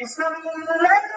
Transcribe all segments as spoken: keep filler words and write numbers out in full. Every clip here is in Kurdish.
بسم الله الرحمن الرحيم.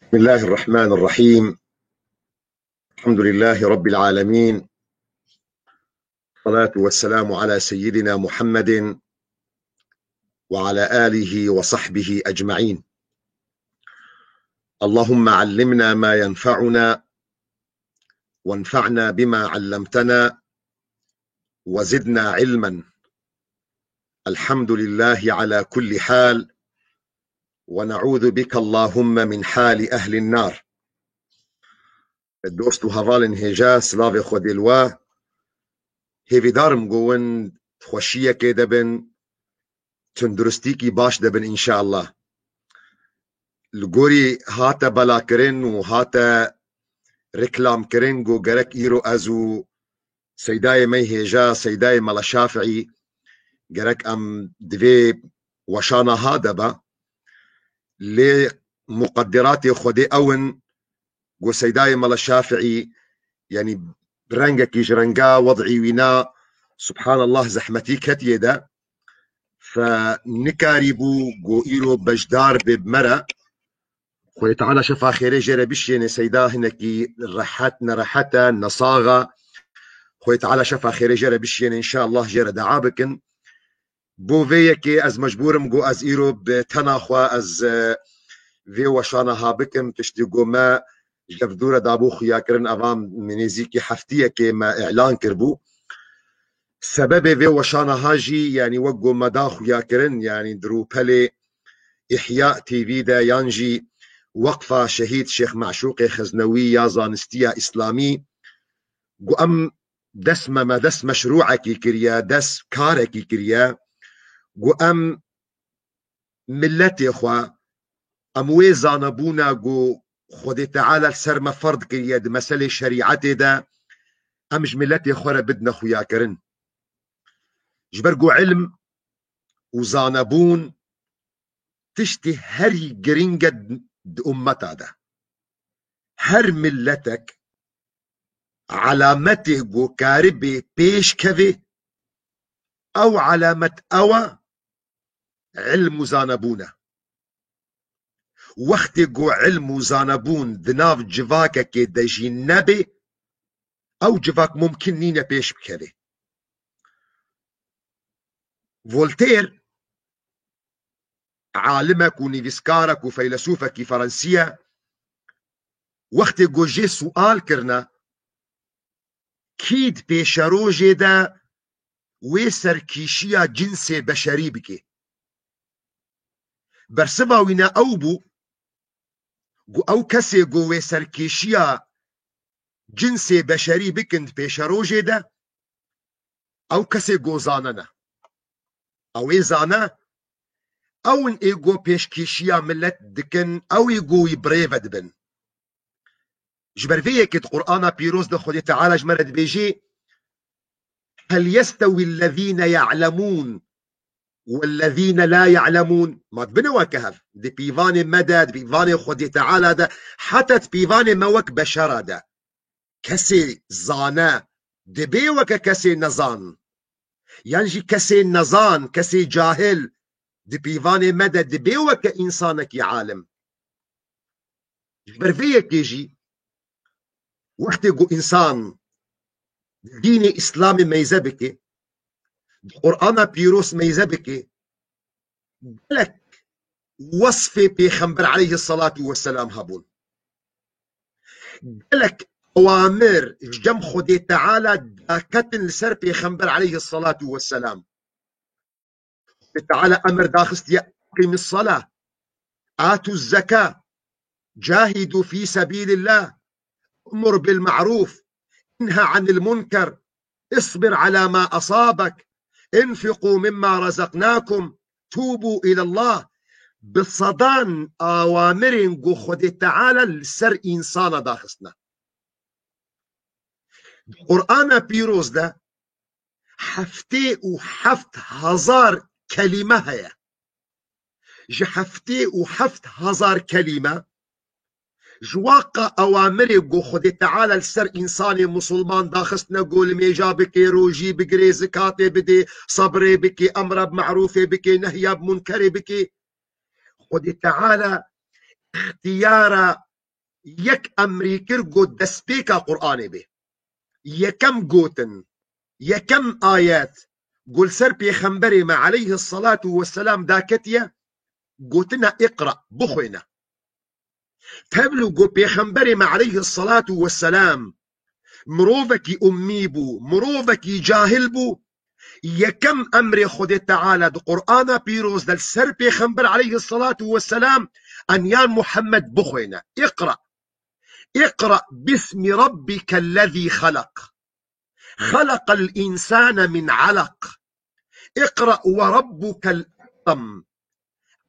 بسم الله الرحمن الرحيم. الحمد لله رب العالمين. الصلاة والسلام على سيدنا محمد وعلى آله وصحبه أجمعين. اللهم علمنا ما ينفعنا وانفعنا بما علمتنا وزدنا علما. الحمد لله على كل حال، ونعوذ بك اللهم من حال أهل النار. Dost û hevalên hêja, silavê Xwedê li we. Hêvîdar im ku win xweşiyekê de bin, tunduristîkî baş de bin înşallah. Li gorî hate belakirin û hate reklamkirin ku gerek îro ez û Seydayê me hêja, Seydayê Mela Şafiî, gerek em di vê weşana ha de be. Lê muqedderatê Xwedê ew in ku Seydayê Mela Şafiî, yanî rengekî ji renga wed'î wîna, subhanallah, zehmetî ketiye de. Fe nikarîbû ku îro beşdar bê bi me re. Xwedê Teala şefa xêrê jê re bişiyêne, Seyda hinekî rehet, nerehet e, nesax e. Xwedê Teala şefa xêrê jê re bişiyêne, înşallah jê re dua bikin. Bo vê yekê ez mecbûr im ku ez îro bi tena xwe ez, e, vê weşana ha bikim, piştî ku me ji hev dû re dabû xuyakirin, eva nêzîkî heftiyekê me îlan kiribû. Sebebê vê weşana ha jî, yanî wek ku me da xuyakirin, yanî di rûpelê Îhya T V de yan jî Weqfa Şehîd Şêx Meşûqê Xeznewî ya Zanistiya Îslamî, ku em dest me, me dest meşrûekî kiriye, dest karekî kiriye, ku em miletê xwe, em wê zanebûna ku Xwedê Teala li ser me ferd kiriye di meselê şerîetê de, em ji miletê xwe re bidine xuyakirin. Ji ber ku ilm û zanebûn tiştê herî girîng e di ummeta de. Her miletek elametê ku karibê pêş kevê, ew elamet ew e, ilm û zanebûn e. Wextê ku ilm û zanebûn di nav civakekê de jî nebê, ew civak mumkin nîne pêş bikeve. Voltaire, alimek û nivîskarek û feylesûfekî Ferensî ye, wextê ku jê sual kirine, kî di pêşerojê de wê serkêşiya cinsê beşerî bike? Bersiva wî ne ew bû ku ew kesê ku wê serkêşiya cinsê beşerî bikin di pêşerojê de, ew kesê ku zane ne. Ew ê zane, ew in ê ku pêşkêşiya milet dikin, ew ê ku wî birêve dibin. Ji ber vê yekê di Qur'ana Pîroz de Xwedê Teala ji me re dibêjê, "Hel yestewî ellezîne ya'lemûn wellezîne la ya'lemûn?" Ma dibine weke hev? Di pîvanê me de, di pîvanê Xwedê Teala de, heta di pîvanê me wek beşera de, kesê zane dibê weke kesê nezan? Yan jî kesê nezan, kesê cahil di pîvanê me de dibê weke însanekî alim? Ji ber vê yekê jî wextê ku însan di dînê Îslamê meyze bike, di Qur'ana Pîroz meyze bike, gelek wesfê Pêxember aleyhisselatu vesselam hebûn. Gelek ewamir ji cem Xwedê Teala daketin li ser Pêxember aleyhisselatu vesselam. Xwedê Teala emir daxistiye, "Eqimis salah, atuz zeka, cahidu fî sebîlillah, umur bil ma'ruf, inha anil munker, isbir ala ma asabek, enfiqu mimma razaknakum, tubu ilallah." Bi sedan awamirên ku Xwedê Teala li ser însana daxistine. Di Qur'ana Pîroz de heftê û heft hezar kelîme heye. Ji heftê û heft hezar kelîme, ji waqa ewamirê ku Xwedê Teala li ser însanê musulman daxistine, ku limêja bike, rojî bigire, zikatê bide, sebrê bike, emra bi me'rûfê bike, nehya bi munkerê bike. Xwedê Teala îxtiyara yek emrî kir, got destpêka Qur'anê bê. Yekem gotin, yekem ayet, ku li ser Pêxemberê me aleyhisselatu vesselam daketiye, gotina "Iqra", bixwêne. Tevlû ku Pêxemberê me aleyhisselatu vesselam mirovekî ummî bû, mirovekî cahil bû, yekem emrê Xwedê Teala di Qur'ana Pîroz de li ser Pêxember aleyhisselatu vesselam, an ya Muhammed bixwêne. "Iqra. Iqra bismi rabbikellezî xelaq." خلق الإنسان من علق. اقرأ وربك الأكرم.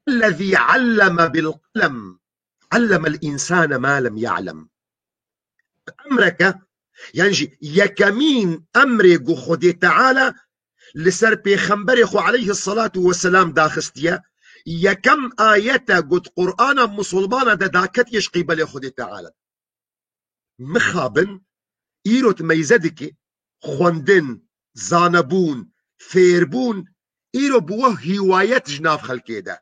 الذي علم بالقلم. علم الإنسان ما لم يعلم. Emreke, yan jî yekemîn emrê ku Xwedê Teala li ser Pêxemberê xwe aleyhisselatu vesselam daxistiye, yekem ayete ku di Qur'ana Musulmana de daketiye ji qîbelê Xwedê Teala. Mixabin, îro tu meyze dikî, xwendin, zanebûn, fêrbûn, îro bi we hîwayet ji nav xelkê de.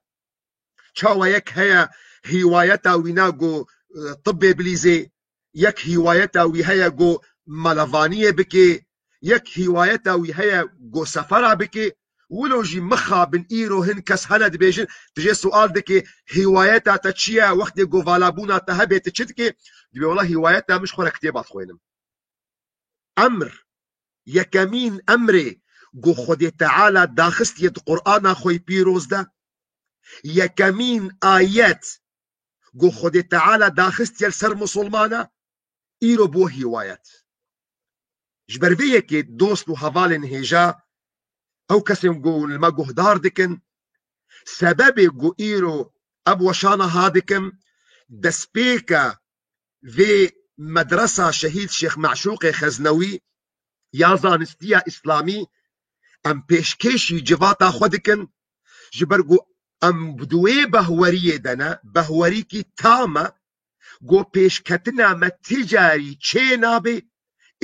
Çawa yek heye hîwayeta wî ne ku, e, tibbê bilîzê, yek hîwayeta wî heye ku melevaniyê bike, yek hîwayeta wî heye ku sefera bike, wilo jî mixabin îro hin kes hene dibêjin, tu jê sual dike, hîwayeta te çi ye, wextê ku valabûna te hebe tu çi dike? Dibê wela hîwayeta min ji xwe re kitêba dixwênim. Emr, yekemîn emrê ku Xwedê Teala daxistiye di Qur'ana xwe yî pîroz de, yekemîn ayet ku Xwedê Teala daxistiye li ser Musulmana, îro bû hîwayet. Ji ber vê yekê dost û hevalên hêja, ew kesên ku li me guhdar dikin, sebebê ku îro ev weşana ha dikim, destpêka vê medresa Şehîd Şêx Meşûqê Xeznewî ya zanistiya Îslamî, em pêşkêşî civata xwe dikin, ji ber ku em di wê behweriyê de ne, behwerîkî tam e, ku pêşketina me ti carî çê nabe,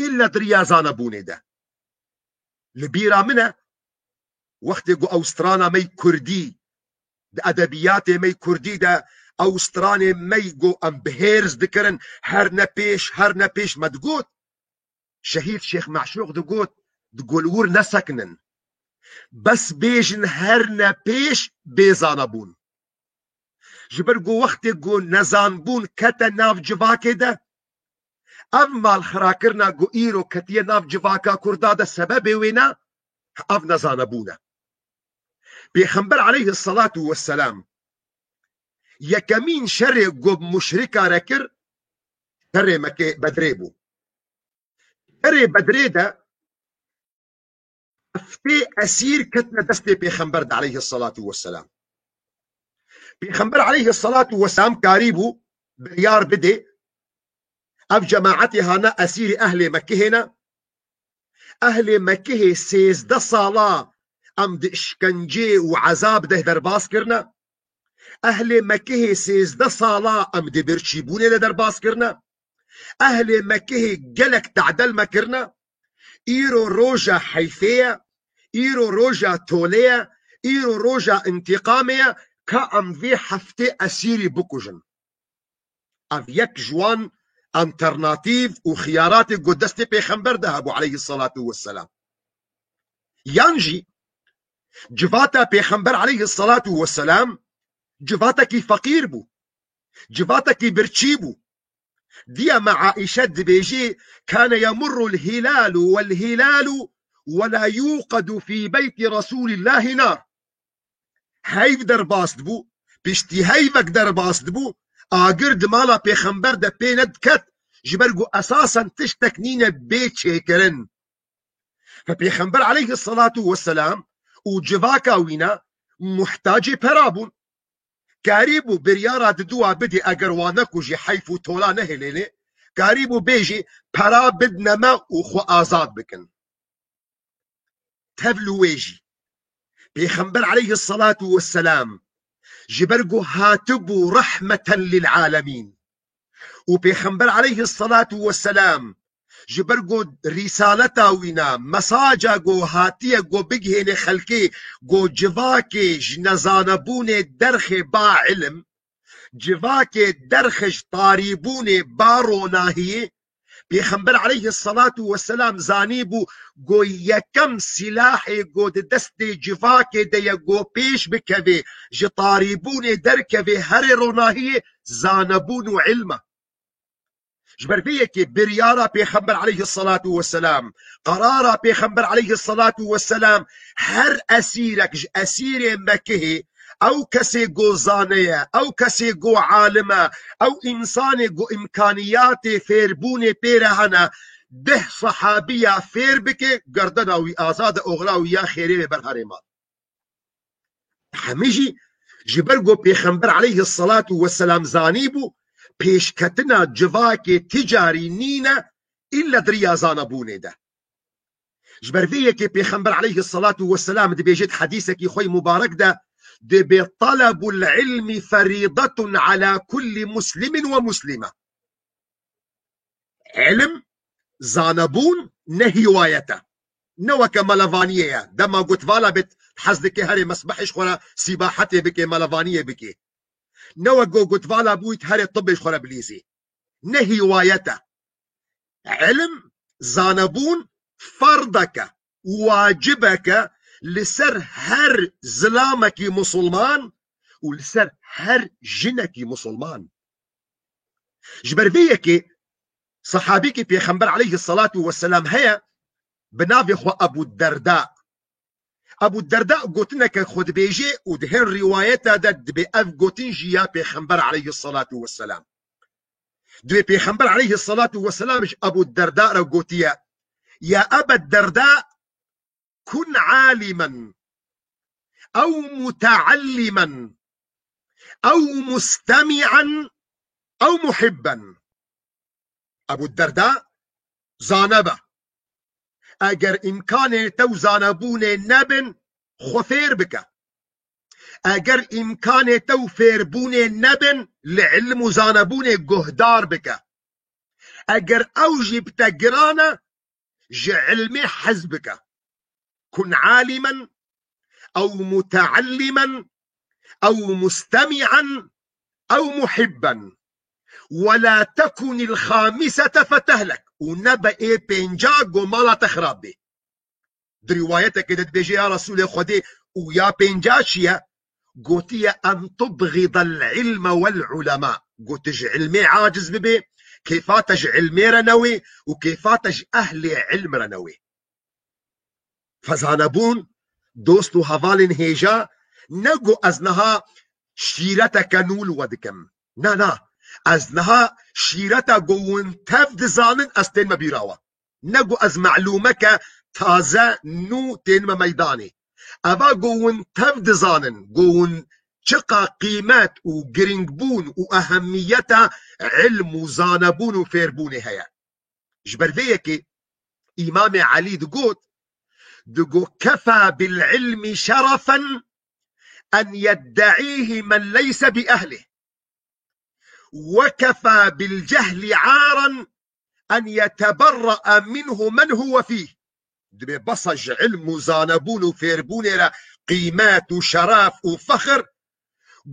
îlle di riya zanebûnê de. Li bîra min e, wextê ku ew strana me yî kurdî, di edebiyatê me yî kurdî de ew stranê me yî ku em bi hêrs dikirin, her ne pêş, her ne pêş me digot, Şehîd Şêx Meşûq digot, digot li wir nesekinin. Bes bêjin her ne pêş bê zanebûn. Ji ber ku wextê ku nezanbûn kete nav civakê de, ev malxirakirina ku îro ketiye nav civaka Kurda de sebebê wê ne, ev nezanebûn e. Pêxember aleyhisselatu vesselam yekemîn şerê ku bi muşrika re kir, şerê Mekke Bedrê bû. Şerê Bedrê de heftê esîr ketine destê Pêxember de aleyhisselatu vesselam. Pêxember aleyhisselatu vesselam karîbû biryar bidê, ev cemaetê hane esîrê ehlê Mekkehê ne. Ehlê Mekkehê sêzdeh sala em di işkencê û ezab de derbas kirine. Ehlê Mekkehê sêzdeh sala em di birçîbûnê de derbas kirine. Ehlê Mekkehê gelek tedel me kirine. Îro roja heyfê ye, îro roja tolê ye, îro roja întîqamê ye, ka em vê heftê esîrî bikujin. Ev yek ji wan alternatîf û xiyaratê ku destê Pêxember de hebû aleyhisselatu vesselam. Yan jî civata Pêxember aleyhisselatu vesselam civatekî feqîr bû, civatekî birçî bû. Diya me Aîşe dibêjî, "Kane yemurru l-hilalu wel-hilalu ve la yuqadu fî beyti Resûlîllahî nar." Heyv derbas dibû, piştî heyvek derbas dibû, agir di mala Pêxember de pê nediket, ji ber ku esasen tiştek nîne bê çêkirin. Fe Pêxember aleyhisselatu vesselam û civaka wî ne muhtacê pera bûn. Karîbû biryara diduwa bidê, eger wan nekujî heyf û tola nehêlênê, karîbû bêjî, "Pera bidne me û xwe azad bikin." Tev li wê jî Pêxember aleyhisselatu vesselam ji ber ku hatibû rehmeten lil alemîn û Pêxember aleyhisselatu vesselam ji ber ku rîsaleta wî ne, mesaja ku hatiye ku bigihêne xelkê, ku civakê ji nezanebûnê derxê ba ilim, civakê derxe ji tarîbûnê ba ronahiyê, Pêxember aleyhisselatu vesselam zanîbû ku yekem silahê ku di destê civakê de ye ku pêş bikevê, ji tarîbûnê derkevê herê ronahiyê, zanebûn û ilm e. Ji ber vê yekê biryara Pêxember aleyhisselatu vesselam, qerara Pêxember aleyhisselatu vesselam, her esîrek ji esîrê Mekihê, ew kesê ku zane ye, ew kesê ku alim e, ew însanê ku îmkaniyatê fêrbûnê pê re hene, deh sehabiya fêr bike, gerdena wî azad e, oxira wî ya xêrê wê ber herê mal. Hemî jî ji ber ku Pêxember aleyhi salatu vesselam zanîbû, pêşketina civakê ticarî nîne, îlle di riya zanebûnê de. Ji ber vê yekê Pêxember aleyhi salatu vesselam dibêje di hedîsekî xwe yî mubarek de, dibê talabul ilmi ferîdetun ala kulli muslimin ve muslime. Ilim, zanebûn ne hîwayet e. Ne weke melevaniyê ye. Dema gotvala bêt hez dike herê mesbehê ji xwe re sîbahetê bike, melevaniyê bike. Ne weke gotvala bûyt herê tibê ji xwe re bilîzî. Ne hîwayet e. Ilim, zanebûn ferdek e, wacibek e li ser her zilamekî musulman û li ser her jinekî musulman. Ji ber vê yekê sehabîkî Pêxember aleyhi salatu vesselam heye, bi navê xwe Ebû Derda. Ebû Derda gotineke xwe dibêje û di hin rîwayeta de dibê ev gotin jî ya Pêxember aleyhi salatu vesselam. Dibê Pêxember aleyhi salatu vesselam ji Ebû Derda re gotiye, ya Ebe Derda, kun alimen, ew muteallimen, ew mustemi'en, ew muhibben. Ebû Derda, zane be. Eger îmkanê te û zanebûnê nebin, xwe fêr bike. Eger îmkanê te û fêrbûnê nebin, li ilm û zanebûnê guhdar bike. Eger ew jî bi te giran e, ji ilmê hez bike. Kun alimen, ew muteallimen, ew mustemi'en, ew muhibben. Ve la tekunil khamisete fetehlek. Û nebe ê pênca ku mala te xirab bê. Di rîwayetekê de dibêje, ya Resûlê Xwedê, û ya pênca çi ye? Gotiye, en tubgidel ilme wel ulema. Got, tu ji ilmê aciz bibê, kêfa te ji ilmê re newê û kêfa te ji ehlê ilm re newê. Fezanebûn, dost û hevalên hêja, ne ku ez niha şîreteke nû li we dikim. Na, na. Ez niha şîreta ku hûn tev dizanin, ez tênme bîra we. Ne ku ez melûmeke taze nû tênme meydanê. Eva ku hûn tev dizanin, ku hûn çiqa qîmet û girîngbûn û ehemmiyeta ilm û zanebûn û fêrbûnê heye. Ji ber vê yekê Îmamê Elî digot, digo, kefa bil ilmi şerefen en yedde'îhî men leyse bi ehlih. Ve kefa bil cehli aren en yeteberra'a minhu men huve fîh. Dibê besa ji ilm û zanebûn û fêrbûnê re qîmet û şeref û fexir,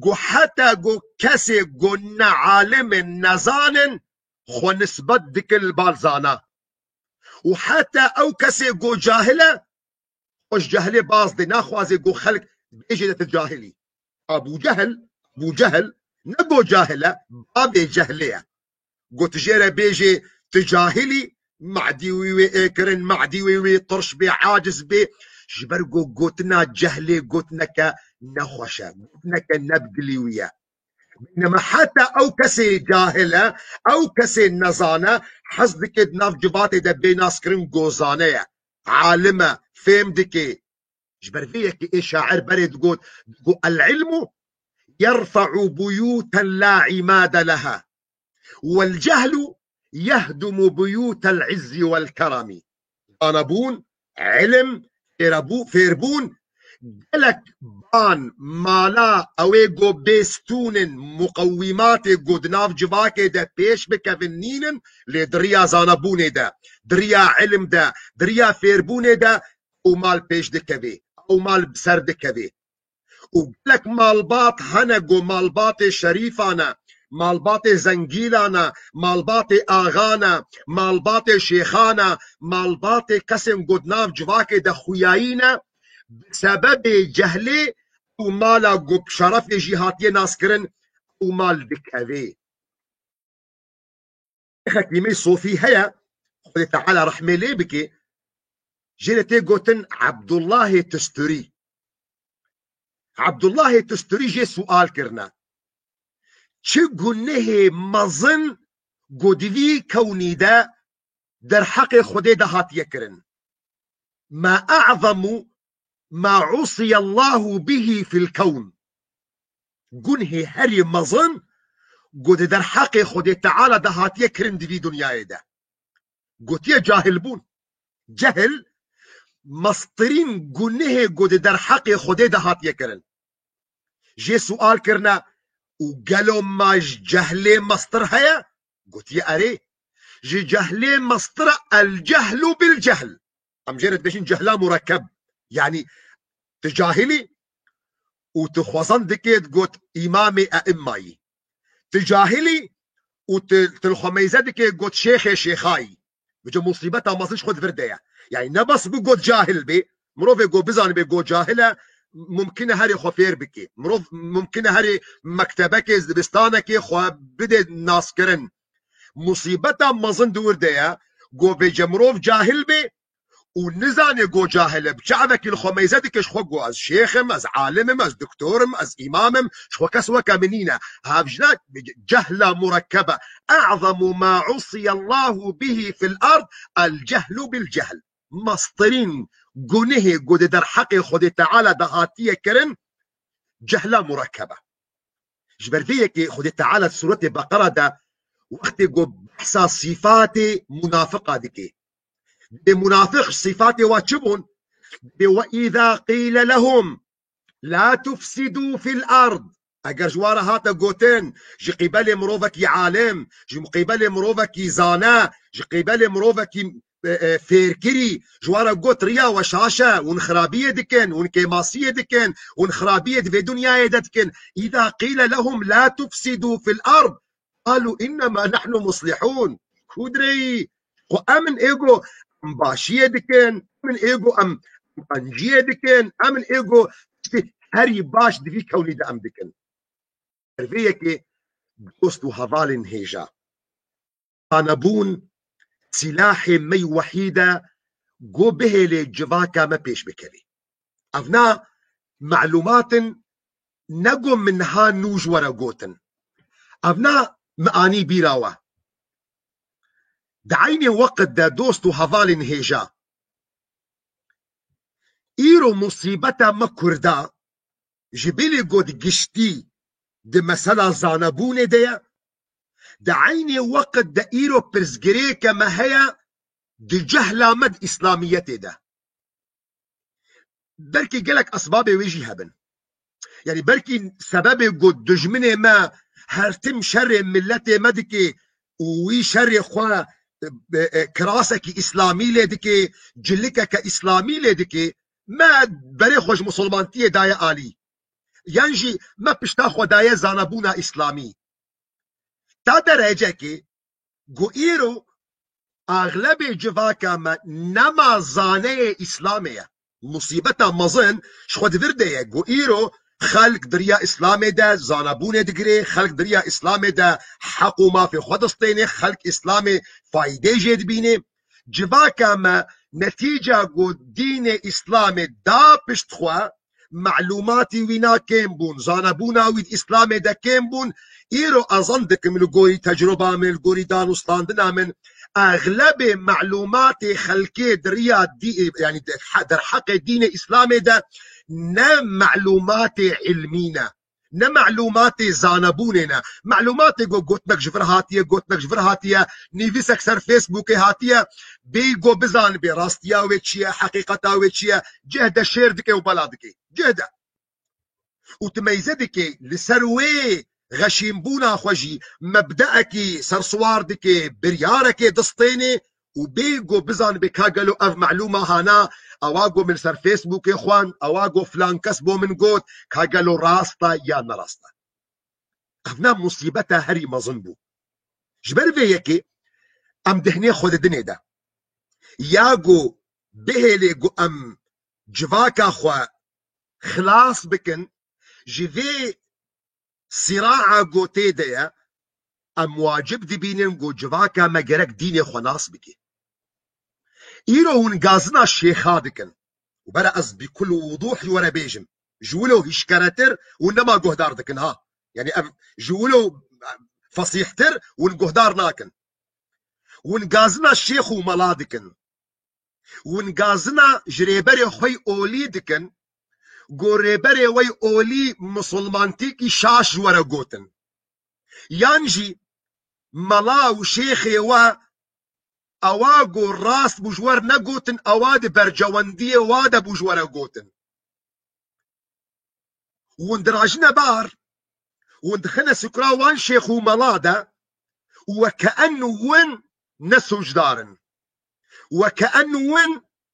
ku heta ku kesê ku ne alim in, nezan in, xwe nisbet dikin li bal zana. Û heta ew kesê ku cahil e, xwe ji cehilê baz dê, naxwaze ku xelk bêjê de tu cahil î. Ebû Cehil, Ebû Cehil ne ku cahil e, bavê cehlê ye. Ku tu jê re bêjê tu cahil î, madî wî wê ê kirin, madî wî wê tirş bê, aciz bê. Ji ber ku gotina cehlê gotineke nexweş e, gotineke ne bi dilî wî ye. Beynema heta ew kesê cahil e, ew kesê nezane, hez dike di nav civatê de bê naskirin ku zane ye, alim e, fêm dike. Ji ber vê yekê ê şair berê digot, digot, el ilmu yerfe'u buyûten la imade leha, wel cehlu yehdumu buyûtel izzi wel keremî. Zanebûn, ilim, fêrebû-, fêrbûn, gelek ban, mala, ew ê ku bê stûn in, muqewîmatê ku di nav civakê de pêş bikevin nînin, lê di riya zanebûnê de, di riya ilim de, di riya fêrbûnê de ew mal pêş dikevê, ew mal bi ser dikevê. Û gelek malbat hene ku malbatê şerîfan e, malbatê zengîlan e, malbatê axan e, malbatê şêxan e, malbatê kesên ku di nav civakê de xuyayî ne, bi sebebê cehlê û mala ku bi şerefê jî hatiye naskirin û mal dikevê. Hekîmê Sofî heye, Xwedê Teala rehmê lê bike, jê re tê gotin Ebdullahê Tusturî. Ebdullahê Tusturî jê sual kirine. Çi gunehê mezin ku di vî kewnî de derheqê Xwedê de hatiye kirin. Ma a'zamu ma usiya Allahu bihi fil kewn. Gunhê herî mezin ku di derheqê Xwedê Teala de hatiye kirin di vî dinyayê de. Gotiye cahilbûn. Cehil, mestirîn gunehê ku di derheqê Xwedê de hatiye kirin. Jê sual kirine, û gelo ma ji cehlê mestir heye? Gotiye erê. Ji cehlê mestir e, el cehlu bil cehl. Em jê re dibêjin cehla murekkeb. Yanî tu cahilî û tu xwezan dikê got îmamê eimmayî. Tu cahilî û tu, tu li xwe meyze dikê got şêxê şêxayî. Vêca musîbeta mezin ji xwe di vir de ye. Yanî ne bes bi got cahil bê, mirovê got bizanibê got cahil e, mumkin e herê xwe fêr bikê. Mirov mumkin e herê mektebekê, zivistanekê xwe bidê naskirin. Musîbeta mezin di wir de ye, got vêca mirov cahil bê û nizanê got cahil e, bi çavekî li xwe meyze dike ji xwe got ez şêx im, ez alim im, ez doktor im, ez îmam im, ji xwe kes weke min nîne. Hevjina cehla murekkebe. E'zamu ma usiya Allahu bihi fil ard el cehlu bil cehl. Mestirîn gunehê ku di derheqê Xwedê Teala de hatiye kirin, cehla murekkebe. Ji ber vê yekê Xwedê Teala di Sûretê Beqera de wextê ku behsa sîfatê munafiqa dike. Dê munafiq sîfatê wa çi bûn? Dê we îza qîle lehum la tufsidû fil ard. Eger ji wa re hate gotin, ji qîbelê mirovekî alim, ji qîbelê mirovekî zane, ji qîbelê mirovekî, e, e, fêrkirî, ji wa re got riya we şaş e, hûn xirabiyê dikin, hûn kêmasiyê dikin, hûn xirabiyê di vê dinyayê de dikin. Îza qîle lehum la tufsidû fil ard, qalu innema nahnu muslihûn. Kudreyî, xwe em in êgo em başiyê dikin, em in êgo em qanciyê dikin, em in êgo tiştê herî baş di vî kewnî de em dikin. Her vê yekê dost û hevalên hêja. Zanebûn sîlahê me yî wehîd e, go bihêlê civaka me pêş bikevê. Evna melûmat in, ne go min niha nû ji we re gotin. Evna min anî bîra we. Di eynê weqt de dost û hevalên hêja, îro musîbeta me Kurda, ji bilî got giştî di mesela zanebûnê de ye, di eynê weqt de îro pirsgirêke me heye di cehla me di îslamiyetê de. Belkî gelek esbabê wê jî hebin. Yanî belkî sebebê got dijminê me her tim şerê miletê me dike û wî şerê xwe, e, e, kirasekî îslamî lê dike, cilikeke îslamî lê dike, me berê xwe ji misilmantiyê daye alî. Yan jî me pişta xwe daye zanebûna îslamî. Ta derecekê ku îro axlebê civaka me nema zaneyê îslamê ye. Musîbeta mezin ji xwe di vir de ye ku îro xelk di riya îslamê de zanebûnê digire, xelk di riya îslamê de heq û mafê xwe distêne, xelk îslamê faydê jê dibîne. Civaka me netîca ku dînê îslamê da pişt xwe, melûmatî wîna kêm bûn, zanebûna wî di îslamê de kêm bûn. Îro ez zan dikim li gorî tecruba min, li gorî danûstandina min, exlebê melûmatê xelkê di riya dî-, yanî de-, derheqê dînê îslamê de ne melûmatê ilmî ne. Ne melûmatê zanebûnê ne. Melûmatê ku gotinek ji vir hatiye, gotinek ji vir hatiye, nivîsek ser Facebookê hatiye, bêyî ku bizanibê rastiya wê çi ye, heqîqeta wê çi ye, cih de şêr dike û bela dike. Cih de. Û tu meyze dikê li ser wê xeşînbûna xwe jî mebdeekî sersiwar dike, biryarekê distêne û bê ku bizanibê ka gelo ev melûma hana, ewa ku min ser Facebookê xwend, ewa ku filan kes bo min got, ka gelo rast e ya ne rast e. Ev ne musîbeta herî mezin bû. Ji ber vê yekê em dihinê xwe di dinê de. Ya ku bihêlê ku em civaka xwe xilas bikin, ji vê sîraa ku tê de ye, em wacib dibînin ku civaka me gerek dînê xwe nas bike. Îro hûn gazina şêxa dikin. Û bere ez bi kul wudûh ji we re bêjim. Ji wilo hişkeretir hûn nema guhdar dikin ha. Yanî ev ji wilo fesîhtir hûn guhdar nakin. Hûn gazina şêx û mela dikin. Hûn gazina ji rêberê xwe yî olî dikin, ku rêberê we yî olî misilmantîkî şaş ji we re gotin. Yan jî mela û şêxê we ewa ku rast bû ji we re negotin, ewa di bercewendiyê wa de bû ji we re gotin. Hûn dirajine bar, hûn dixine sukra wan şêx û mela de, û weke en win ne sûcdar in. Weke en win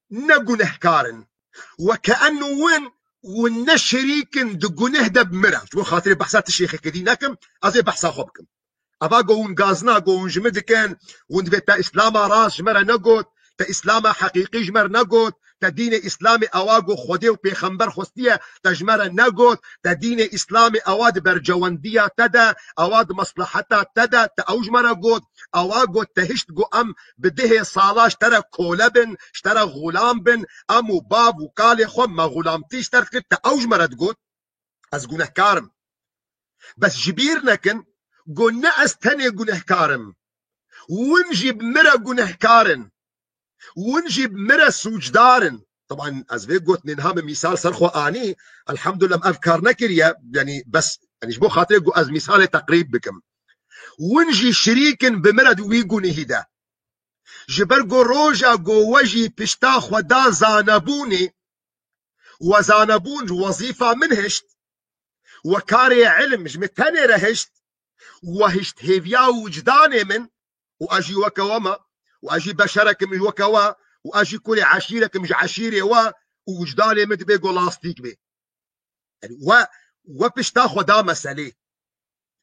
ne gunehkar in. Weke en win, win ne şerîk in di guneh de bi miran. Ji bo xatirê behsa ti şêxeke dî nekim, ez ê behsa xwe bikim. Eva go hûn gazina, go hûn ji min dikin, hûn dibê te Îslama rast ji me re negot, te Îslama heqîqî ji me re negot, te dînê Îslamê ewa go Xwedê û Pêxember xwestiye, te ji me re negot, te dînê Îslamê ewa di bercewendiya te de, ewa di mesleheta te de, te ew ji me re got, ewa got te hişt go em bi dihê sala ji te re kole bin, ji te re xulam bin, em û bav û kalê xwe me xulamtî ji te re dikir, te ew ji me re digot. Ez gunehkar im. Bes ji bîr nekin, go ne ez tenê gunehkar im. Win jî bi min re gunehkar in. Win jî bi min re sûcdar in. Taban ez vê gotinên ha min mîsal ser xwe anî, elhamdulillah, em ev kar nekiriye, yanî bes, yanî ji bo xatirê go ez mîsalê teqrîb bikim. Win jî şirîk in bi min re di wî gunehî de. Ji ber go roja go we jî pişta xwe da zanebûnê, we zanebûn ji wezîfa min hişt, we karê ilm ji min tenê re hişt, we hişt hêviya wicdanê min, û ez jî weke we me, û ez jî beşerek im ji weke we, û ez jî kurê eşîrek im ji eşîrê we, û wicdanê min dibê go lastîk bê. Yanî we, we pişta xwe da meselê.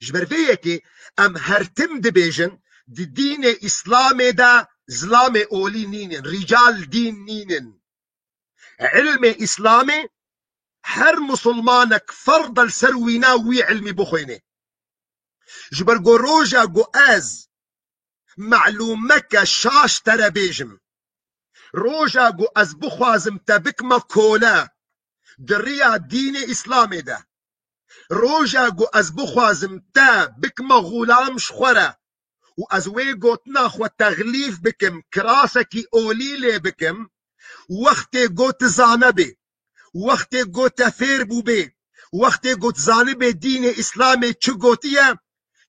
Ji ber vê yekê em her tim dibêjin, di dînê Îslamê de zilamê olî nînin, rîcal dîn nînin. Ilmê Îslamê her misilmanek ferd e li ser wîna wî ilmî bixwînê. Ji ber go roja go ez melûmeke şaş te re bêjim, roja go ez bixwazim te bikime kole di riya dînê Îslamê de, roja go ez bixwazim te bikime xulam ji xwe re, û ez wê gotina xwe texlîf bikim, kirasekî olî lê bikim, wextê go tu zane bê, wextê go te fêr bûbê, wextê go tu zanibê dînê Îslamê çi gotiye,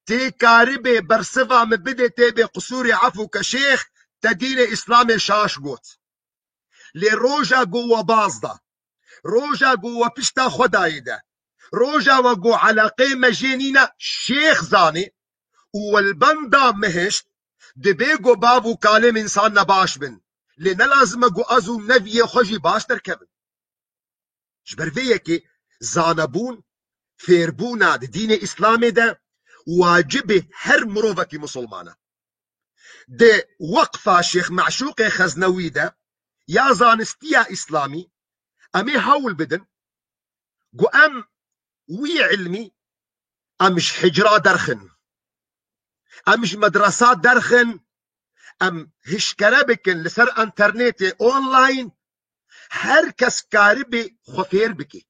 tê karibê bersiva min bidê tê bê qisûrê efû ke şêx te dînê Îslamê şaş got. Lê roja go we baz da, roja go we pişta xwe dayê de, roja we go eleqê me jê nîne, şêx zanê û we li benda min hişt, dibê go bav û kalê min însan nebaş bin. Lê ne lazim e go ez û neviyê xwe jî baş derkevin. Ji ber vê yekê zanebûn, fêrbûna di dînê Îslamê de wacibê her mirovekî misilman e. Di Weqfa Şêx Meşûqê Xeznewî de ya zanistiya Îslamî em ê hewl bidin ku em wî ilmî em ji hicra derxin. Em ji medresa derxin, em hişkere bikin li ser enternetê online, her kes karibê xwe fêr bike.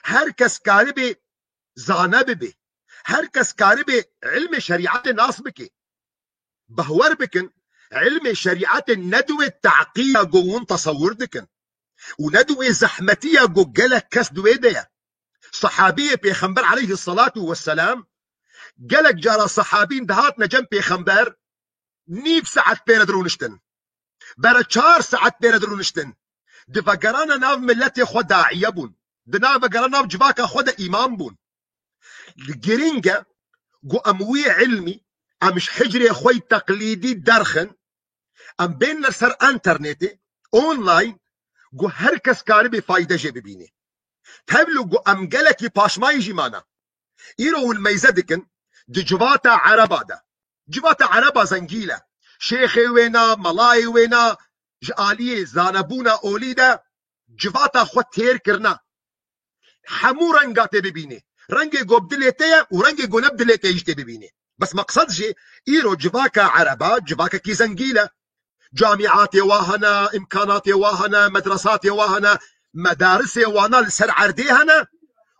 Her kes karibê zane bibe. Her kes karibê ilmê şerîetê nas bike. Behwer bikin, ilmê şerîetê ne di wê teqîya ku hûn tesewir dikin û ne di wê zehmetiya ku gelek kes di wê de ye. Sehabiyê Pêxember aleyhisselatu vesselam, gelek cara sehabîn dihatine cem Pêxember, nîv saet pê re dirûniştin. Bere çar saet pê re dirûniştin. Di vegerana nav miletê xwe daiye bûn. Di nav vegerana nav civaka xwe de îmam bûn. Li giring e ku em wî ilmî, em ji hicrê xwe yî teqlîdî derxin, em bên li ser enternetê, online, ku her kes karibê fayde jê bibîne. Tevlû ku em gelekî paşmayî jî mana. Îro hûn meyze dikin, di civata ereba de. Civata ereba zengîl e. Şêxê wêna, melayê wêna, ji aliyê zanebûna olî de civata xwe têr kirina. Hemû renga tê bibînê. Rengê go bi dilê te ye û rengê go ne bi dilê te jî tê bibînê. Bes meqsed jî îro civaka ereba, civakekî zengîl e. Camîatê wa hene, îmkanatê wa hene, medresatê wa hene, medarisê wana li ser erdê hene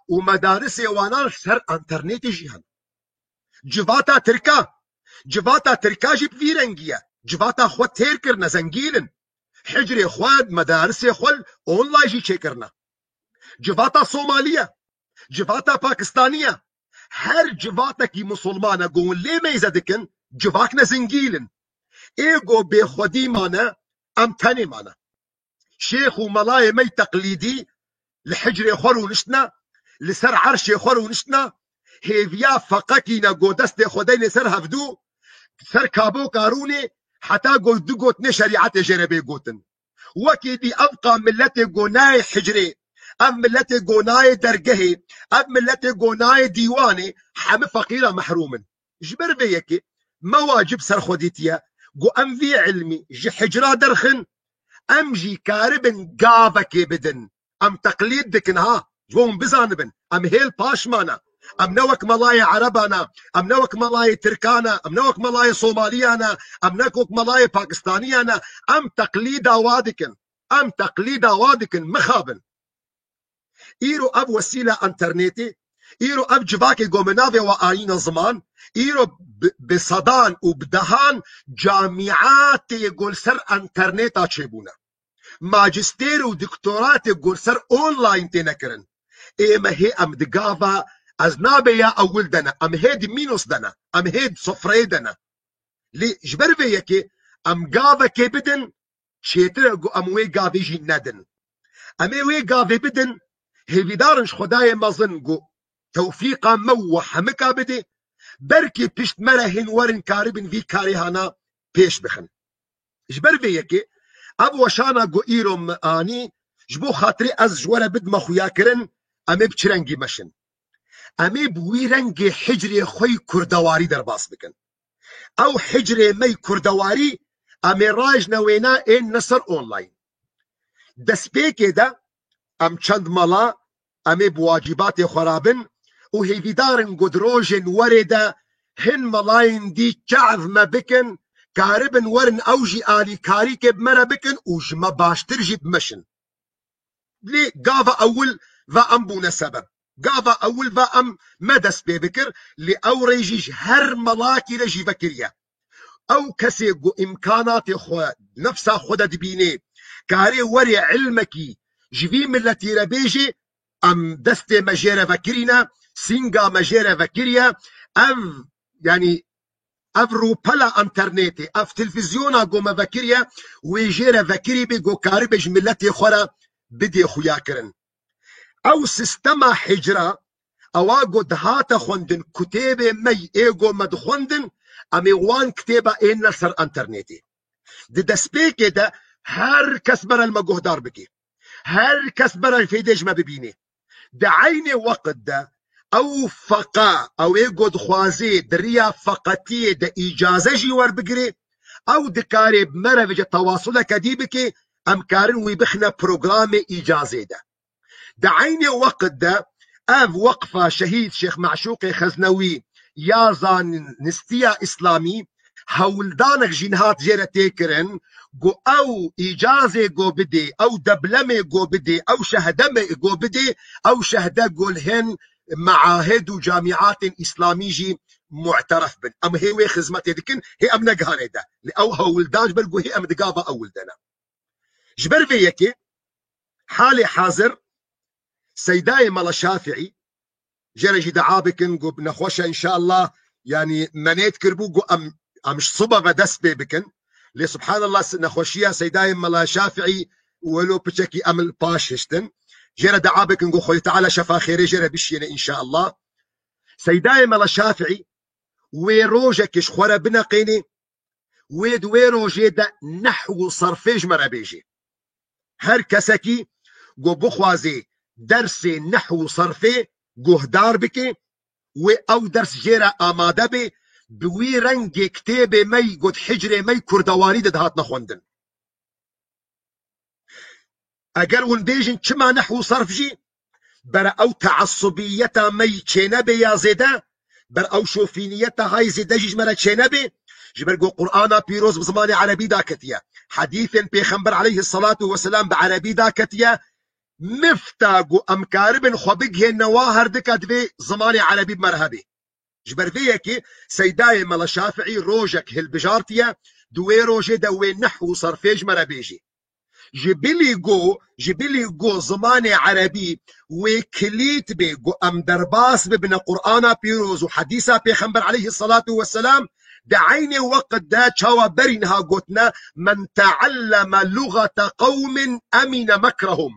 û medarisê wana li ser enternetê jî hene. Civata tirka, civata tirka jî bi vî rengî ye. Civata xwe têr kirine, zengîn in. Hicrê xwe, medarisê xwe online jî çêkirine. Civata Somaliya, civata Pakistaniya, her civatekî misilmane ku hûn lê meyze dikin, civakne zengîn in. Ê ku bêxwedî mane, em tenê mane. Şêx û melayê me yî teqlîdî li hicrê xwe rûniştine, li ser erşê xwe rûniştine, hêviya feqekî ne ku destê xwe deyne ser hevdû, ser Kabo Karûnê, heta ku du gotinê şerîetê jê re bê gotin. Wekî dî ev qa miletê ku nayê hicrê, ev miletê ku nayê dergehê, ev miletê ku nayê dîwanê, hemî feqîra mehrûm in. Ji ber vê yekê me wacib ser xwe dîtiye ku em vî ilmî ji hicra derxin, em jî karibin gavekê bidin. Em teqlîd dikin ha, ji bo hûn bizanibin. Em hêl paş mane. Em ne wek melayê Erebana, em ne wek melayê Tirkana, em ne wek melayê Somaliyana, em ne wek melayê Pakistaniyana. Em teqlîda wa dikin. Em teqlîda wa dikin, mixabin. Îro ev wesîla înternetê, îro ev civakê ku me navê we anîne ziman, îro bi, bi sedan û bi dehan camîatê ku li ser înterneta çêbûne. Majistêr û doktoratê ku li ser online têne kirin. Ê me hê em di gava, ez nabê ya ewil de ne, em hê di mînos de ne, em hê di sofreyê de ne. Lê ji ber vê yekê em gavekê bidin, çêtir e ku em wê gavê jî nedin. Em ê wê gavê bidin, hêvîdar in ji Xwedayê mezin ku tewfîqa me û we hemika bidê, belkî pişt me re hîn werin karibin vî karê hana pêş bixin. Ji ber vê yekê ev weşana ku îro min anî, ji bo xatirê ez ji we re bidime xuyakirin, em ê bi çi rengî meşin? Em ê bi wî rengê hicrê xwe yî kurdewarî derbas bikin. Ew hicrê me yî kurdewarî, em ê rajne wêna ên ne ser online. Destpêkê de em çend mela, em ê bi wacîbatê xwe rabin û hêvîdar in ku di rojên werê de hin melayên dî çav me bikin, karibin werin ew jî alîkarîkê bi me re bikin û ji me baştir jî bimeşin. Lê gava ewil va em bûne sebeb. Gava ewil va em me dest pê bikir, lê ew rê jî ji her melakî re jî vekiriye. Ew kesê ku îmkanatê xwe nefsa xwe de dibînê, karê werê ilmekî ji vî miletî re bêjê, em destê me jê re vekirîne, sînga me jê re vekiriye. Ev, yanî, ev rûpela înternetê, ev televîzyona ku me vekiriye, wê jê re vekirî bê ku karibe ji miletê xwe re bidê xuya kirin. Ew sîstema hicra, ewa ku dihate xwendin, kitêbê me yê ê ku me dixwendin, em ê wan kitêba ê ne ser înternetê. Di destpêkê de her kes bere li me guhdar bike. Her kes bere fêdê ji me bibîne. Di eynê weqt de ew feqa, ew ê ku dixwazê di riya feqetiyê de îcaze jî werbigirê, ew dikarê bi me re vêce tewasuleke dî bike, em karin wî bixine programê îcazê de. Di eynê weqt de ev weqfa Şehîd Şêx Meşûqê Xeznewî ya Zanistiya Îslamî hewldanek jî nihat jê re tê kirin ku ew îcazê ku bidê, ew deblemê ku bidê, ew şehdemê ku bidê, ew şehde ku li hin meahid û camîatên Îslamî jî mu'teref bin. Em hê wê xizmetê dikin, hê em ne gihanê de. Lê ew hewldan ji ber ku hê em di gava ewil de ne. Ji ber vê yekê halê hazir Seydayê Mela Şafîî, jê re jî dua bikin ku nexweş e înşallah, yanî me nêt kiribû ku em, em ji sibe ve dest pê bikin. Lê subhanallah, nexweşiya Seydayê Mela Şafîî welo piçekî em li paş hiştin. Jê re dua bikin ku Xwedê Teala şefa xêrê jê re bişiyêne înşallah. Seydayê Mela Şafîî wê rojekê ji xwe re bineqênê, wê di wê rojê de nehw û serfê ji me re bêjê. Her kesekî ku bixwazê dersê nehw û serfê guhdar bike, wê ew ders jê re amade be, bi wî rengê kitêbê me yî ku di hicrê me yî kurdewarî de dihatine xwendin. Eger hûn bêjin çima nehw û serf jî, bere ew teasubiyeta me yî çênebê ya zêde, ber ew şofîniyeta hay zêde jî ji me re çênebê, ji ber ku Qur'ana pîroz bi zimanê erebî daketiye, hedîfên Pêxember aleyhisselatu vesselam bi erebî daketiye, mifta ku em karibin xwe bigihênine wa herdika divê zimanê erebî bi me re hebê. Ji ber vê yekê Seydayê Mela Şafiî rojek hilbijartiye, di wê rojê de wê nehw û sarfê ji me re bêjê. Ji bilî ku, ji bilî ku zimanê erebî wê kilît bê ku em derbas bibine Qur'ana pîroz û hedîsa Pêxember aleyhisselatu vesselam, di eynê weqt de çawa berî niha gotine, "Men tealleme lugate qewmin emîne mekrehum."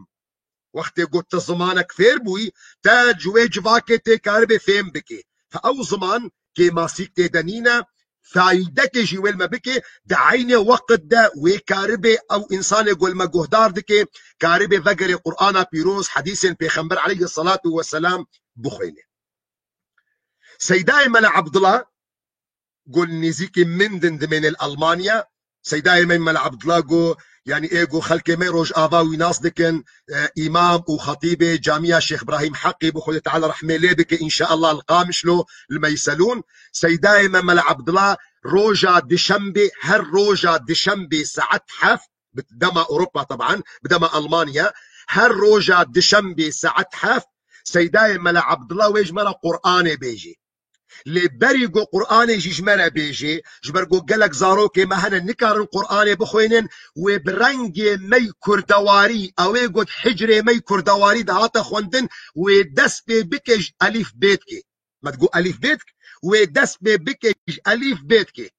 Wextê ku tu zimanek fêr bûyî, te ji wê civakê tê karibê fêm bikê. Fe ew ziman kêmasîk tê de nîne, faydekê jî wê li me bikê, di eynê weqt de wê karibê ew însanê ku li me guhdar dikê, karibê vegerê Qur'ana pîroz, hedîsên Pêxember aleyhisselatu vesselam bixwêne. Seydayê Mele Abdullah, ku li nêzîkî min din dimêne li Almanya. Seydayê me Mela Abdullah ku, yanî ê ku xelkê me Rojava wî nas dikin, e, îmam û xetîbê Camiya Şêx Ibrahîm Heqî, bi Xwedê Teala rehmê lê bike, înşeallah li Qamişlo, li Meyselûn. Seydayê me Mela Abdullah roja dişembê, her roja dişembê saet heft, bi dema Ewropa teban, bi dema Almanya, her roja dişembê saet heft, Seydayê Mela Abdullah wê ji me re Qur'anê bêjê. Lê berî ku Qur'anê jî ji me re bêjê, ji ber ku gelek zarokê me hene nikarin Qur'anê bixwênin, wê bi rengê me y kurdewarî, ew ê ku di hicrê me y kurdewarî dihate xwendin, wê dest pê bike ji elîf bê dikê. Me digot elîf bê dik, wê dest pê bike ji elîf bê dikê.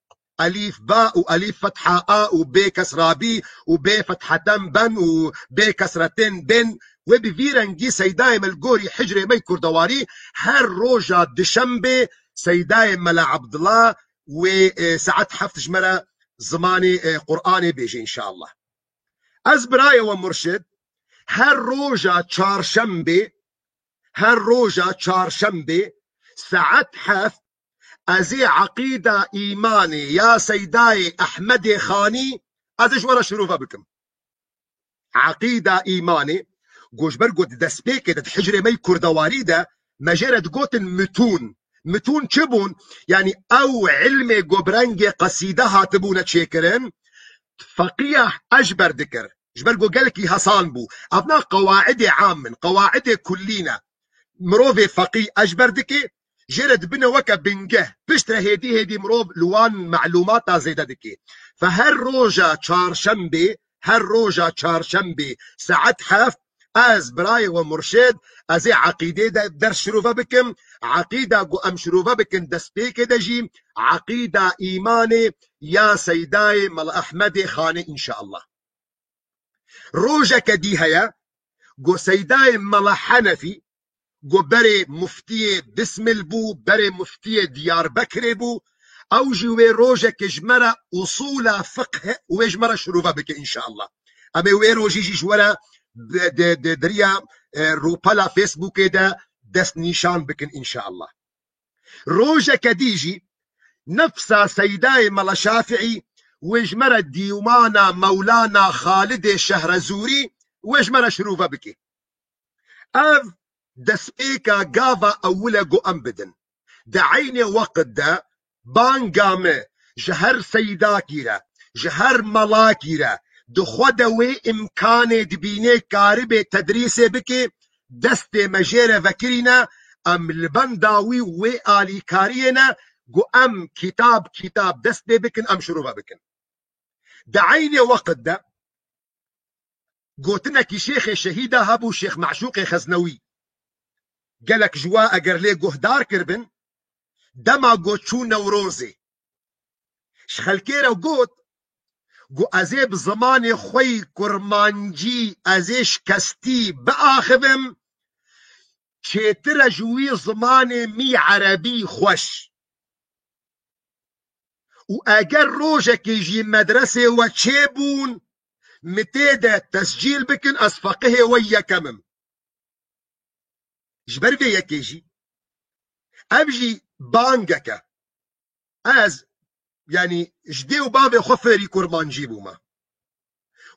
Elîf ba û elîf fetha a û bê kesra bî û bê fetheten ben û bê kesretên bên, wê bi vî rengî Seydayê me li gorî hicrê me y kurdewarî her roja dişembê Seydayê Mela Abdullah wê, e, saet heft ji me re zimanê, e, Qur'anê bêje înşeallah. Ez birayê we murşid, her roja çarşembê, her roja çarşembê saet heft ez ê Eqîda Îmanê ya Seydayê Ehmedê Xanî ez ê ji we re şirove bikim. Eqîda Îmanê, ku ji ber ku di destpêkê de di hicrê me y kurdewarî de me jê re digotin mitûn. Mitûn çi bûn? Yanî ew ilmê ku bi rengê qesîde hatibûne çêkirin, feqîya Eşber dikir. Ji ber ku gelekî hesan bû. Evna qewaidê am in, qewaidê kullî ne. Mirovê feqî Eşber dike, jê re dibine weke bingeh. Piştre hêdî hêdî mirov li wan melûmata zêde dike. Fe her roja çarşembê, her roja çarşembê saet heft, ez birayê we murşid, ez ê eqîdê de ders şirove bikim. Eqîda ku em şirove bikin destpêkê de jî, eqîda îmanê ya Seydayê Mela Ehmedê Xanê înşeallah. Rojeke dî heye, ku Seydayê Mela Henefî, ku berê muftiyê Bismil bû, berê muftiyê Diyarbekirê bû, ew jî wê rojekê ji me re usûla fiqh wê ji me re şirove bike înşeallah. Em ê wê rojî jî ji we re di, di, di, di riya, e, rûpela Facebookê de destnîşan bikin înşeallah. Rojeke dî jî nefsa Seydayê Mela Şafiî wê ji me re dîwana Mewlana Xalidê Şehrezûrî wê ji me re şirove bike. Ev destpêka gava ewil e ku em bidin. Di eynê weqt de banga me ji her seydakî re, ji her melakî re, di xwe de wê îmkanê dibînê karibê tedrîsê bike, destê me jê re vekirîne, em li benda wî wê alîkariyê ne, ku em kitab kitab dest pê bikin, em şirove bikin. Di eynê weqt de gotinekî şêxê şehîda hebû, Şêx Meşûqê Xeznewî. Gelek ji we eger lê guhdar kiribin, dema ku çû Newrozê, ji xelkê re got, ku ez ê bi zimanê xwe yî kurmancî, ez ê şikestî biaxivim, çêtir e ji wî zimanê mî erebî xweş. Û eger rojekê jî medresê we çêbûn, min tê de tescîl bikin, ez feqihê we yekem im. Ji ber vê yekê jî, ev jî bangek e. Ez, yanî, ji dê û bavê xwe fêrî kurmancî bûme.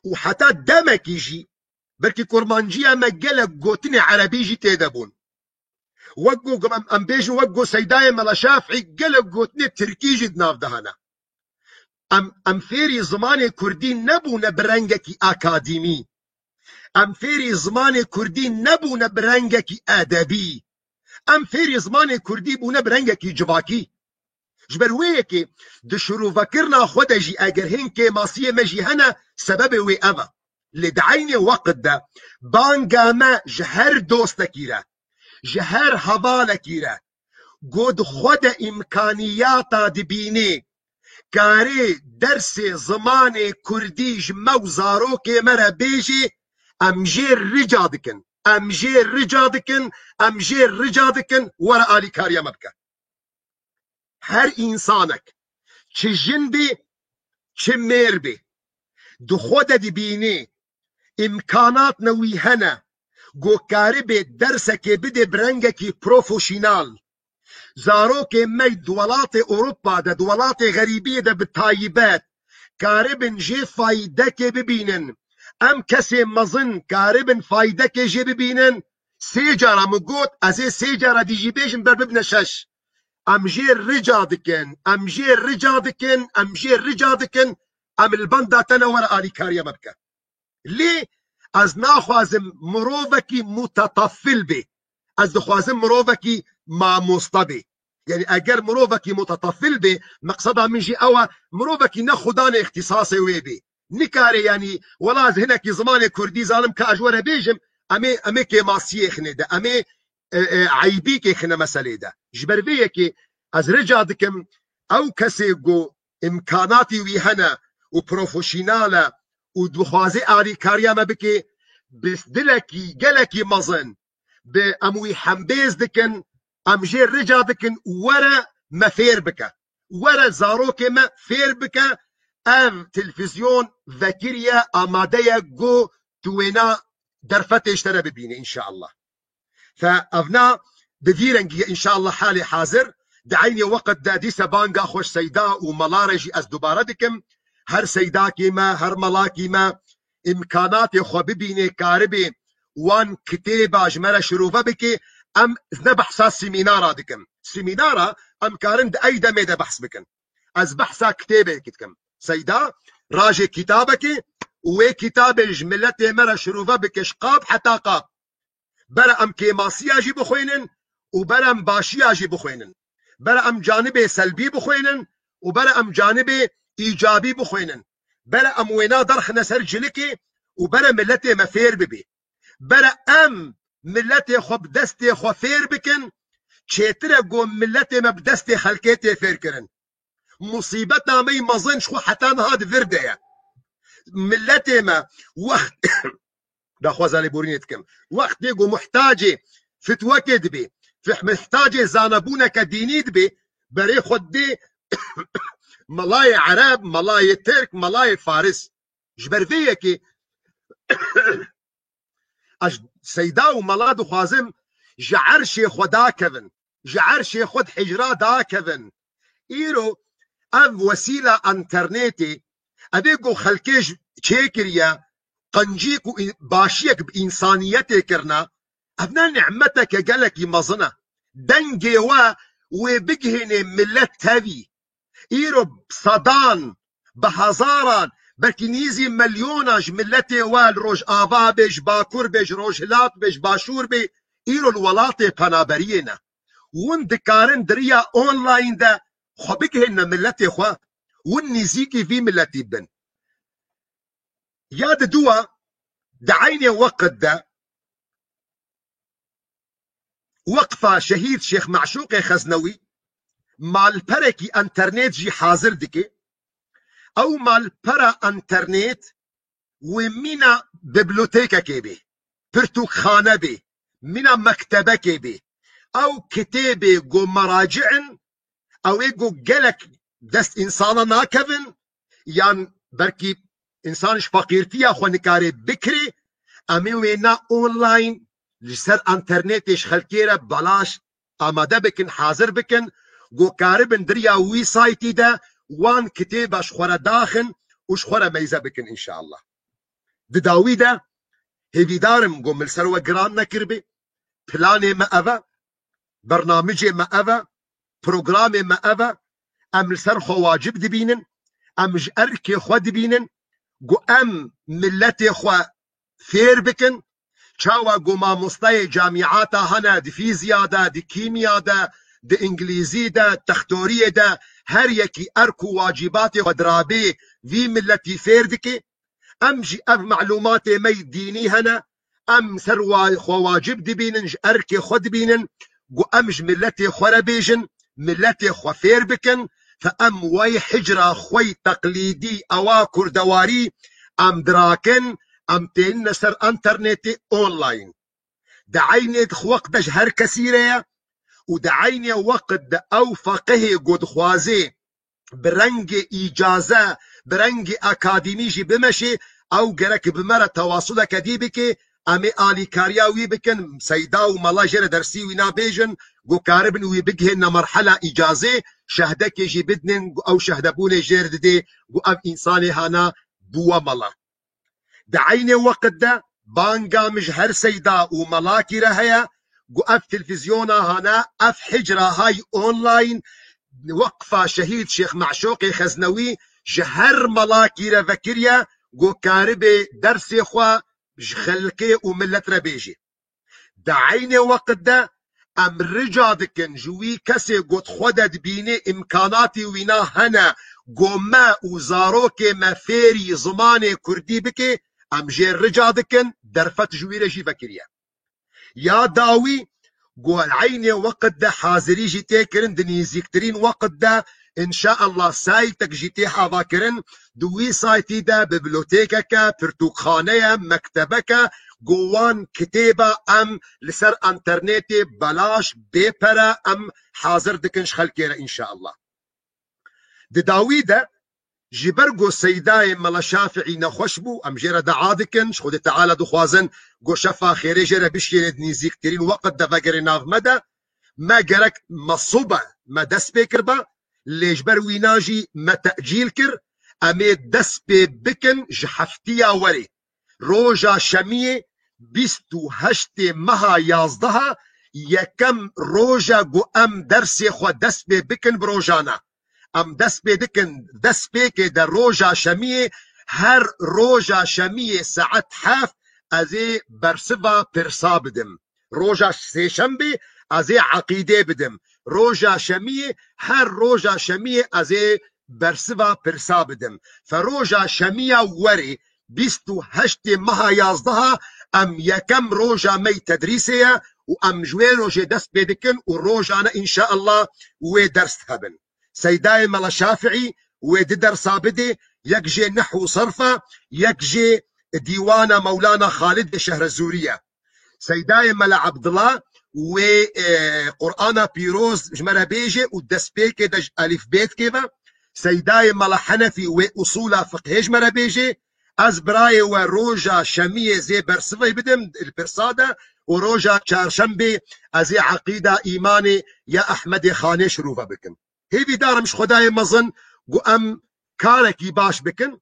Û heta demekî jî, belkî kurmanciya me gelek gotinê erebî jî tê de bûn. Wek ku em, em bêjin, wek ku Seydayê Mela Şafî gelek gotinê tirkî jî di nav de hene. Em, em fêrî zimanê kurdî nebûne bi rengekî akadîmî. Em fêrî zimanê kurdî nebûne bi rengekî edebî. Em fêrî zimanê kurdî bûne bi rengekî civakî. Ji ber wê yekê di şirovekirina xwe de jî eger hên kêmasiyê me jî hene, sebebê wê ev e. Lê di eynê weqt de banga me ji her dostekî re, ji her hevalekî re, ku di xwe de îmkaniyata dibînê, karê dersê zimanê kurdî ji me û zarokê me re bêjê, em jê rica dikin. Em jê rica dikin, em jê rica dikin, were alîkariya me bike. Her însanek, çi jin bê, çi mêr bê, di xwe de dibînê îmkanatne wî hene, ku karibê dersekê bidê bi rengekî profesyonel. Zarokê me di welatê Ewropa de, di welatê xerîbiyê de bi taybet, karibin jê faydekê bibînin. Em kesê mezin karibin faydekê jê bibînin. Sê cara min got, ez ê sê cara dî jî bêjim, ber bibine şeş. Em jê rica dikin, em jê rica dikin, em jê rica dikin, em li benda te ne, were alîkariya me bike. Lê ez naxwazim mirovekî mutetafil bê. Ez dixwazim mirovekî mamosta bê. Yani eger mirovekî mutetafil bê, meqseda min jî ew e, mirovekî ne xudanê îxtîsasê wê bê. Nikare yani, wela ez hinekî zimanê kurdî zanim ka ez ji we re bêjim, em ê, em ê kêmasiyê xinê de, em ê, e, e, eybîkê xine meselê de. Ji ber vê yekê ez rica dikim, ew kesê ku îmkanatî wî hene û profesyonel e û dixwaze alîkariya me bike, bi dilekî gelekî mezin, bi em wî hembêz dikin, em jê rica dikin, were me fêr bike. Were zarokê me fêr bike. Ev televîzyon vekirî ye, amade ye, ku tu wêna derfetê ji te re bibîne, înşallah. Fe evna bi vî rengî ye, înşallah halê hazir. Di eynê weqt de dîse banga xwe ji Seyda û Mela re jî ez dubare dikim. Her Seydakî me, her Melakî me, îmkanatê xwe bibînê, karibê wan kitêba ji me re şirove bike. Em ne behsa semînara dikim. Semînara em karin di ey demê de behs bikin. Ez behsa kitêbekê dikim. Seyda rajê kitabekê û wê kitabê ji miletê me re şirove bike, ji qab heta qab. Bere em kêmasiya jî bixwînin û bere em başiya jî bixwînin. Bere em canibê selbî bixwînin û bere em canibê îcabî bixwînin. Bere em wêna derxine ser cilikê û bere miletê me fêr bibê. Bere em miletê xwe bi destê xwe fêr bikin, çêtir e ku miletê me bi destê xelkê tê fêr kirin. Musîbeta me yî mezin ji xwe heta niha di vir de ye. Miletê me wext daxwaza lêborînê dikim. Wextê ku muhtacê fitwekê dibê, fih-, muhtacê zanebûneke dînî dibê, berê xwe didê melayê Ereb, melayê Tirk, melayê Faris. Ji ber vê yekê ez Seyda û Mela dixwazim ji erşê xwe dakevin, ji erşê xwe di hicra dakevin. Îro ev wesîla enternetê, evê ku xelkê ji çêkiriye, qencîk û î-, başiyek bi însaniyetê kirine, ev ne nîmeteke gelekî mezin e. Dengê we wê bigihînê milet tevî. Îro sedan, bi hezaran, belkî nîzî milyonan ji miletê we li Rojava be, ji Bakur be, ji Rojhilat be, ji Başûr be, îro li welatê penaberiyê ne. Hûn dikarin di riya online de xwe bigihîne miletê xwe, hûn nêzîkî vî miletî bin. Ya diduwa, di eynê weqt de Weqfa Şehîd Şêx Meşûqê Xeznewî malperekî enternet jî hazir dike. Ew malpera enternet wê mîna bibliotekekê bê, pirtûkxane bê, mîna mektebekê bê. Ew kitêbê ku meraci in, ew ê ku gelek dest însana nakevin, yan belkî însan ji feqîrtiya xwe nikare bikirê, em ê wêna online li ser enternetê ji xelkê re belaş amade bikin, hazir bikin, ku karibin di riya wî saytî de wan kitêba ji xwe re daxin û ji xwe re meyze bikin înşallah. Di dawî de hêvîdar im ku min li ser we giran nekiribê. Planê me ev e, bernamicê me ev e, programê me ev e. Em li ser xwe wacib dibînin, em ji erkê xwe dibînin ku em miletê xwe fêr bikin, Çawa ku mamosteyê camîata hene di fîziya de, di kîmiya de, di îngilîzî de, textoriyê de, her yekî erk û wacîbatê xwe dirabê vî miletî fêr dike. Em jî ev malûmatê me yê dînî hene, em ser wa-, xwe wacib dibînin, ji erkê xwe dibînin, ku em ji miletê xwe re bêjin, miletê xwe fêr bikin, fe em wey hicra xwe yê teqlîdî, ewa kurdewarî, em dirakin, em tênine ser înternetê online. Di eynê di weqt de ji her kesî re ye û di eynê weqt de ew feqihê ku dixwazê bi rengê îcaze, bi rengê akademî jî bimeşê, ew gerek bi me re tewasuleke dî bike, em ê alîkariya wî bikin, seyda û mela jê re dersî wî nabêjin, ku karibin wî bigihêne merhela îcazê, şehdekê jî bidinin, ku ew şehdebûnê jê re didê, ku ev însanê hana bûwe mela. Di eynê weqt de banga min ji her seyda û melakî re heye, ku ev televîzyona hane, ev hicra hay online, Weqfa Şehîd Şêx Meşûqê Xeznewî ji her melakî re vekiriye, ku karibe dersê xwe ji xelkê û milet re bêjê. Di eynê weqt de em rica dikin ji wî kesê ku di xwe de dibînê îmkanatî wîna hene, ku me û zarokê me fêrî zimanê kurdî bike, em jê rica dikin derfet ji wî re jî vekiriye. Ya dawî, ku eynê weqt de hazirî jî tê kirin, di nêzîktirîn weqt de, înşaallah, saytek jî tê hava kirin, di wî saytî de biblotêkeke, pirtûkxaneye, mektebeke, ku wan kitêba em li ser înternetê belaş, bê pere em hazir dikin ji xelkê re, înşaallah. Di dawî de, ji ber ku Seydayê Mela Şafîî nexweş bû, em jê re dua dikin, ji Xwedê Teala dixwazin ku şefa xêrê jê re bişkêne, di nêzîktirîn weqt de vegere nav me de, me gerek me sobe me dest pê kiriba, lê ji ber wîna jî me tecîl kir, em ê dest pê bikin ji heftiya werê. Roja şemiyê, bîst û heştê meha yazdeha, yekem roja ku em dersê xwe dest pê bikin bi rojana. Em dest pê dikin, destpêkê de roja şemiyê, her roja şemiyê saet heft ez ê bersiva pirsa bidim. Roja sêşembê ez ê eqîdê bidim. Roja şemiyê, her roja şemiyê ez ê bersiva pirsa bidim. Fe roja şemiya werê, bîst û heştê meha yazdeha, em yekem roja me yê tedrîsê ye û em ji wê rojê dest pê dikin û rojane înşaallah wê ders hebin. Seydayê Mela Şafîî wê di dersa bidê, yek jê nehw û serf e, yek jê dîwana Mewlana Xalidê Şehrezûrî ye. Seydayê Mela Ebdila wê, e, Qur'ana Pîroz ji me re bêje û destpêkê de ji elîfbêtkê ve. Seydayê Mela Henefî wê usûla fiqhê ji me re bêje. Ez birayê we roja şemiyê zê bersivê bidim li pirsa de û roja çarşembê ez ê eqîda îmanê ya Ehmedê Xanê şirove bikim. Hêvîdar im ji Xwedayê mezin ku em karekî baş bikin.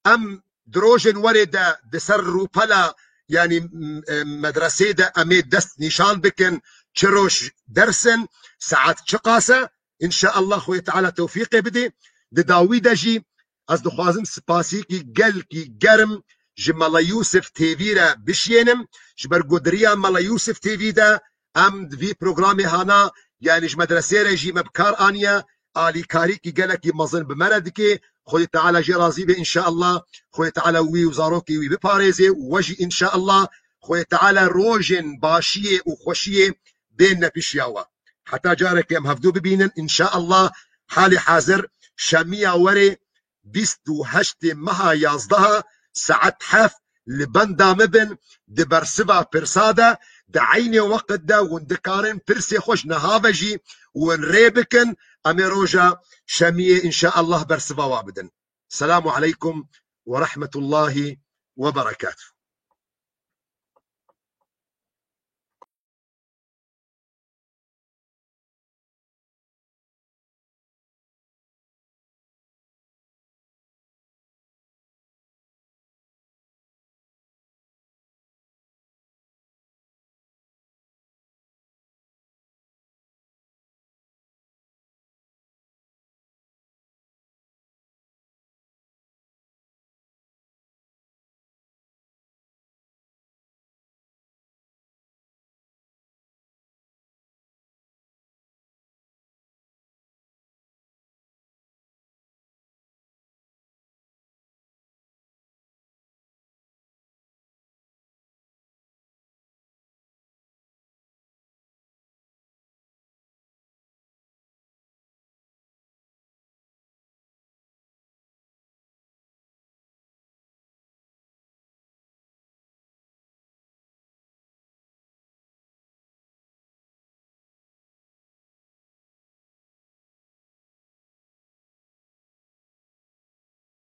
Em di rojên werê de di ser rûpela, yanî, m-, e, medresê de em ê dest nîşan bikin, çi roj ders in, saet çiqas e, înşaallah Xwedê Teala tewfîqê bidê. Di dawî de jî ez dixwazim spasîkî gelkî germ ji Mela Yûsif T V re bişiyênim. Ji ber godiriya Mela Yûsif T V de em di vî programê hana, yanî ji medresê re jî me bi kar aniye, alîkarîkî gelekî mezin bi me re dike. Xwedê Teala jê razî be înşaallah. Xwedê Teala wî û zarokê wî biparêze û we jî înşaallah. Xwedê Teala rojên başiyê û xweşiyê bêne pişiya we. Heta carekê em hevdû bibînin înşaallah. Halê hazir şemiya werê bîst û heştê meha yazdeha saet heft li benda min bin, di bersiva pirsa de, di eynê weqt de hûn dikarin pirsê xwe ji niha ve jî hûn rê bikin, em ê roja şemiyê înşaallah bersiva wa bidin. Selamu aleykum ve rahmetullahi ve berekatuh.